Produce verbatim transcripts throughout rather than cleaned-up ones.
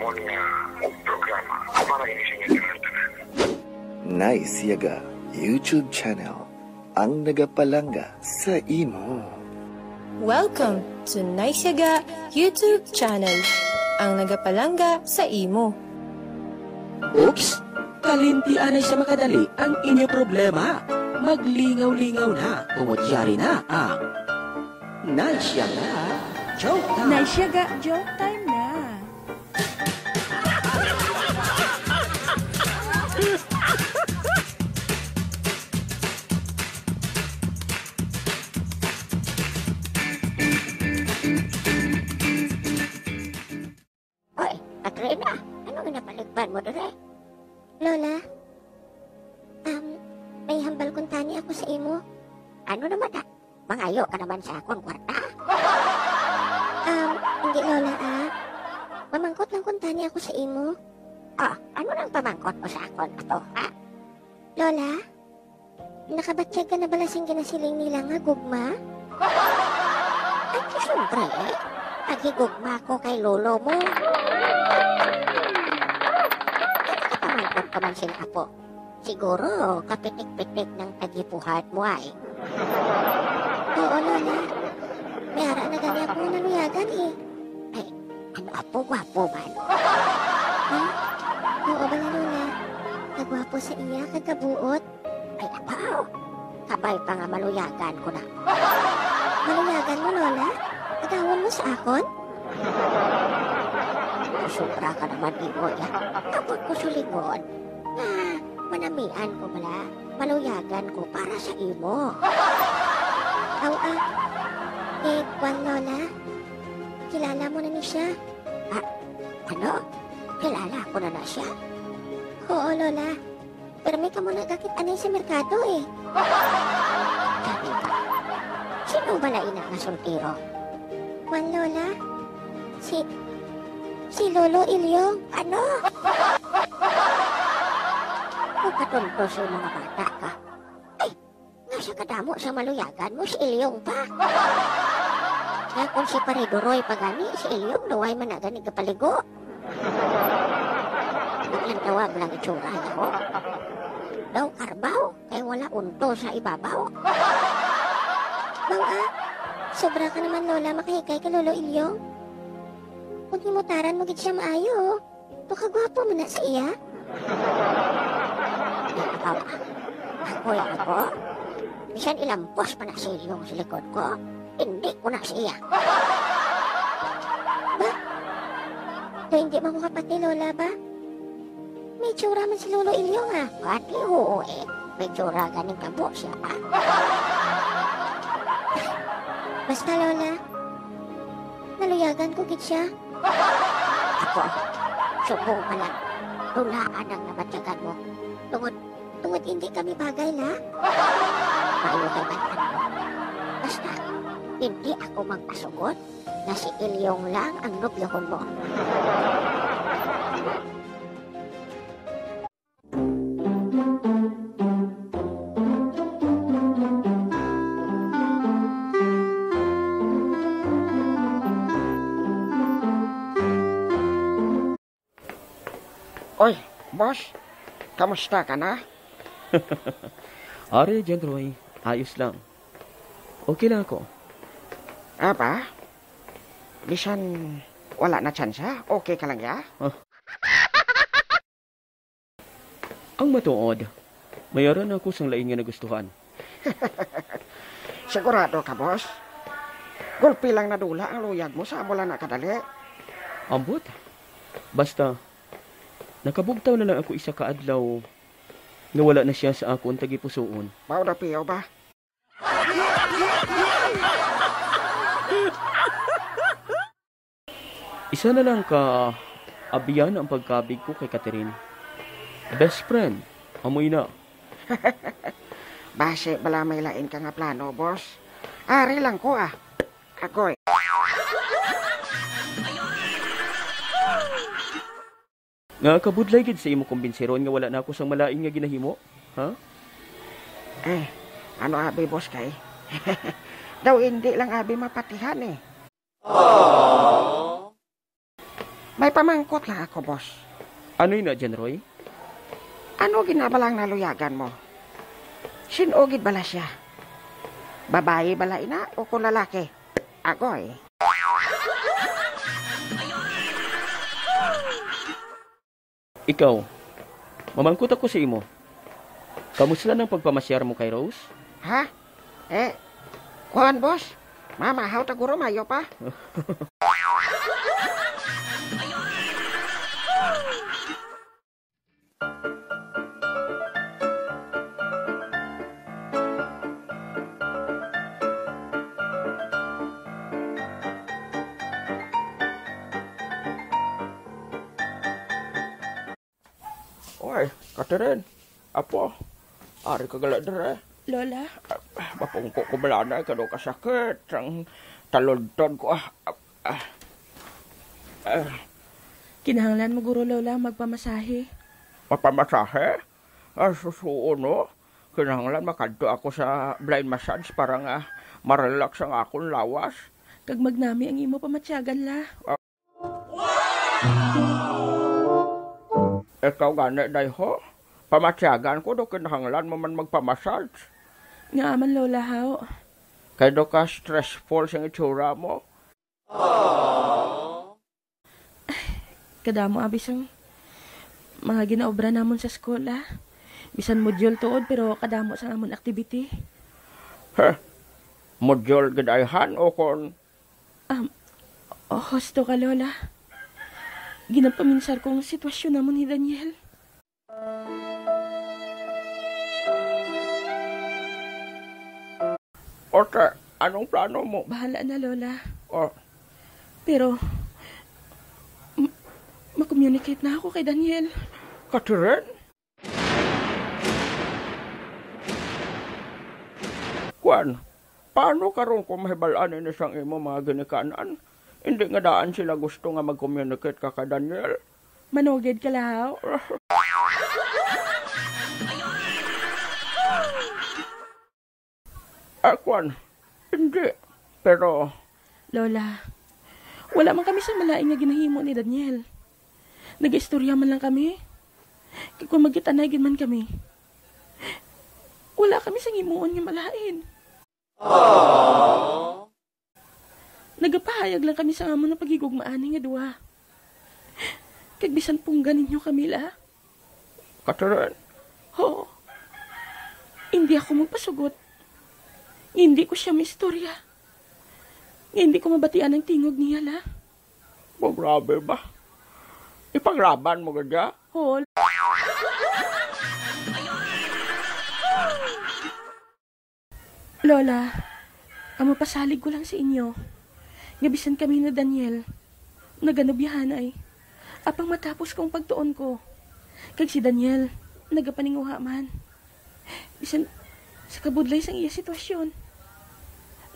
Huwag nga og programa para ini sa inyo tanan-tanan. Nice Yaga YouTube channel, ang nagapalangga sa imo. Welcome to Nice Yaga YouTube channel, ang nagapalangga sa imo. Oops! Kalimti anay sa makadali ang inyo problema. Maglingaw-lingaw na, tungod yari na ang Nice Yaga Joke Time. Nice Yaga Joke Time na. Oy, Katrina, ano nga napaligban mo dire? Lola, um, may hambal kuntani ako sa imo. Ano naman na? Mangayo ka naman sa akon kwarta? Um, hindi, Lola, ah. Mamangkot lang kuntani ako sa imo. Ah, ano nang pamangkot mo sa akon ato, ha? Lola, nakabatyag ka na bala sing ginasiling nila nga gugma? Ay, siyempre, eh. Nagigugma ko kay lolo mo. Nakapamangkot ka man sing apo. Siguro, kapitik-pitik ng tagipuhat mo ay. Oo, Lola. May ara na gani ako naluyagan, eh. Ay, ang apo, gwapo man. Ha? Oo bala, Lola. Kagwapo sa iya, kagabuot. Ay, abaw. Kabay pa nga maluyagan ko na. Maluyagan mo, Lola? Agawon mo sa akon? Sobra ka naman, Imoy, ah. Abot ko sulingon. Ah, manamian ko bala. Maluyagan ko para sa imo. Aw, ah. Eh, kwan, Lola. Kilala mo na ni siya. Ah, ano? Kilala ko na na siya? Oo, Lola. Pero may kamo nagakit anay sa merkado, eh. Sabi ba? Sino bala ina nga soltero? Kwan, Lola? Si, si Lolo Ilyong. Ano? Ang katonto sa mga bata ka. Ay, nga sa kadamo sa maluyagan mo, si Ilyong pa. Nga kung si Pare Duroy pa gani, si Ilyong, luway man na gani gapaligo. Ang tawag lang itsura niya, oh. Daw karbaw, kay wala unto sa ibabaw. Bang, ah, sobra ka naman, Lola, makahikay kay Lolo Ilyong. Kung himutaran mo gid siya maayo, oh. Pakagwapo man na sa iya. Ikaw, ah. Ako, ako. Bisan ilampos pa na sa Ilyong sa likod ko. Hindi ko na siya. Ba? Daw hindi man ko kapati, Lola, ba? May tsura man si Lolo Ilyong, ah. Pati oo, eh. May tsura ganing tabo siya, ah. Basta, Lola, naluyagan ko gid siya. Ako, subong pa lang. Dulaan ang nabatyagan mo. Tungod Tungod hindi kami bagay, la? Maayo kay batan mo. Basta, hindi ako magpasugot nga si Ilyong lang ang nobyohon mo. Oy, boss, kamusta ka na? Ari, John Roy, ayos lang. Okay lang ako. Apa? Bisan wala na tsansa, okay ka lang ya? Ang matuod, may ara na ako sang lain nga nagustuhan. Sigurado ka, boss? Gulpi lang nadula ang luyag mo sa amo lang na kadali. Ambot. Basta, nakabugtaw na lang ako isa ka adlaw nga wala na siya sa akon tagipusoon. Mao na piyo ba? Isa na lang ka abiyan ang pagkabig ko kay Catherine. Best friend, amoy na. Basi bala may lain ka nga plano, boss. Ari lang ko, ah. Agoy. Nga kabudlay gid sa imo kumbinsiron nga wala na ako sang malain nga ginahimo, ha? Eh, ano abi, boss, kay? Daw hindi lang abi mapatihan, eh. May pamangkot lang ako, boss. Ano ina, John Roy? Ano gid na bala ang naluyagan mo? Sin-o gid bala siya? Babayi bala ina o kon lalaki? Agoy. Ikaw, mamangkot ako sa imo. Kamusta na ang pagpamasyar mo kay Rose? Ha? Eh, kuwan, boss? Mamahaw ta guro, mayo pa. Oy, Catherine, apo, ari ka gali dire. Lola? Ah, mapungko ko bala na, kano kasakit sang taludtod ko, ah. Ah, ah, ah. Kinahanglan mo guro, Lola, magpamasahe. Mapamasahe? Ah, susuon, no? Kinahanglan makadto ako sa blind massage para nga ma-relax ang akon lawas. Kag magnami ang imo pamatyagan, la. Ah. Ikaw gani, day, ho? Pamatyagan ko, do kinahanglan mo man magpamassage. Ngaa man, Lola, haw? Kay do ka stressful sing itsura mo. Kadamo abi sang mga ginaobra namon sa school, ah. Bisan module tuod, pero kadamo sang amon activity. Heh, module gid ayhan o kon Um, husto ka, Lola. Ginapaminsar ko ang sitwasyon namon ni Daniel. Ote, anong plano mo? Bahala na, Lola. Oh. Pero, m-, ma-communicate na ako kay Daniel. Catherine? Kuan, paano karon ko mahibal-an ini sang imo mga ginikanan? Indi nga daan sila gusto nga mag-communicate ka kay Daniel? Manugid ka, la, haw? Ah, kuan, hindi. Pero Lola, wala man kami sa malain nga ginahimo ni Daniel. Nag-istorya man lang kami. Kag kung magkita-anay gid man kami, wala kami sang himuon nga malain. Nagapahayag lang kami sa amon nga paghigugma ani nga duha. Kag bisan pungga ninyo kami, la. Catherine? Ho. Hindi ako magpasugot. Hindi ko siya maistorya. Hindi ko mabatian ang tingog niya, la. Magrabe ba? Ipaglaban mo gid, ha? Ho. Lola, ang mapasalig ko lang sa inyo, nga bisan kami ni Daniel, naganubyahanay, apang matapos ko ang pagtuon ko, kag si Daniel, nagapaninguha man. Bisan sa kabudlay sang iya sitwasyon.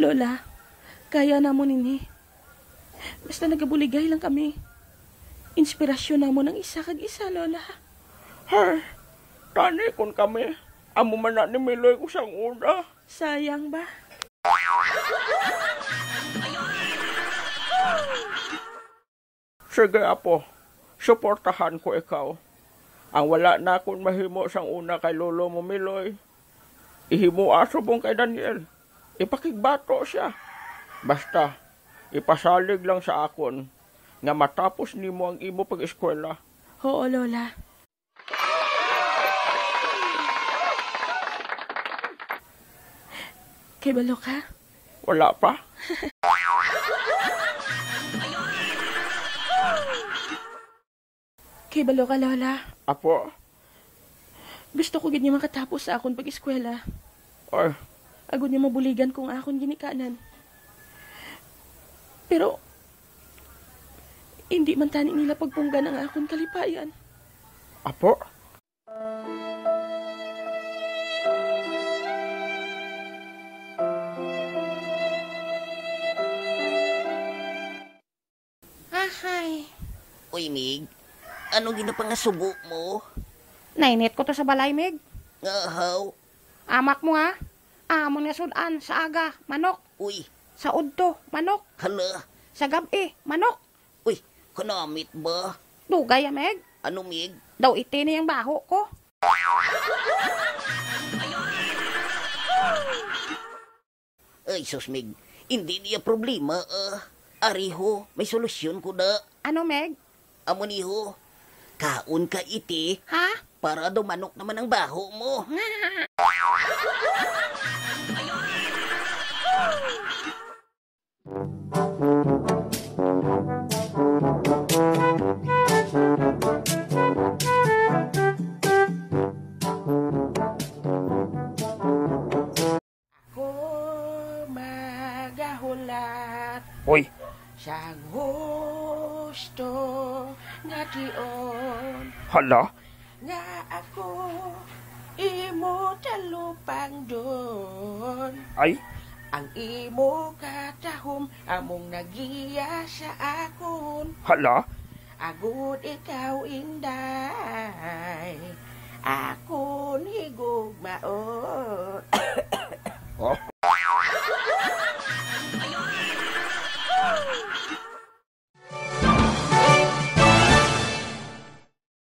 Lola, kaya namon ini. Basta nagabuligay lang kami. Inspirasyon namon ang isa kag isa, Lola. Her, tani kon kami, amo man na ni Miloy ko sang una. Sayang ba? Sige, apo. Suportahan ko ikaw. Ang wala nakon mahimo sang una kay lolo mo, Miloy, ihimoa subong kay Daniel. Ipakigbato sia. Basta, ipasalig lang sa akon nga matapos nimo ang imo pag-eskwela. Huo, Lola. Kabalo ka? Wala pa. Kabalo ka, Lola? Apo? Gusto ko gid nga makatapos sa akon pag-eskwela. Ay. Agod nga mabuligan ko ang akon ginikanan. Pero, hindi man tani nila pagpunggan ang akon kalipayan. Apo? Ahay. Uy, Mig, ano ginapangasubo mo? Nainit ko to sa balay, Mig. Nga haw? Amak mo, ha? Amon nga sud-an, sa aga, manok. Uy. Sa udto, manok. Hala. Sa gab-i, manok. Uy, Kanamit ba? Dugay, ah, Meg. Ano, Mig? Daw iti na yung baho ko. Ay, sus, Mig. Hindi niya problema, ah. Ari ho, may solusyon ko na. Ano, Meg? Amo ni ho. Kaon ka iti. Ha? Para daw manok naman ang baho mo. Ako magahulat Hoy, sang husto nga tion hala, nga ako imo talupangdon. Ay, ang imo katahom among nagiya sa akon. Hala, agod ikaw, Inday, akon higugmaon. Oh.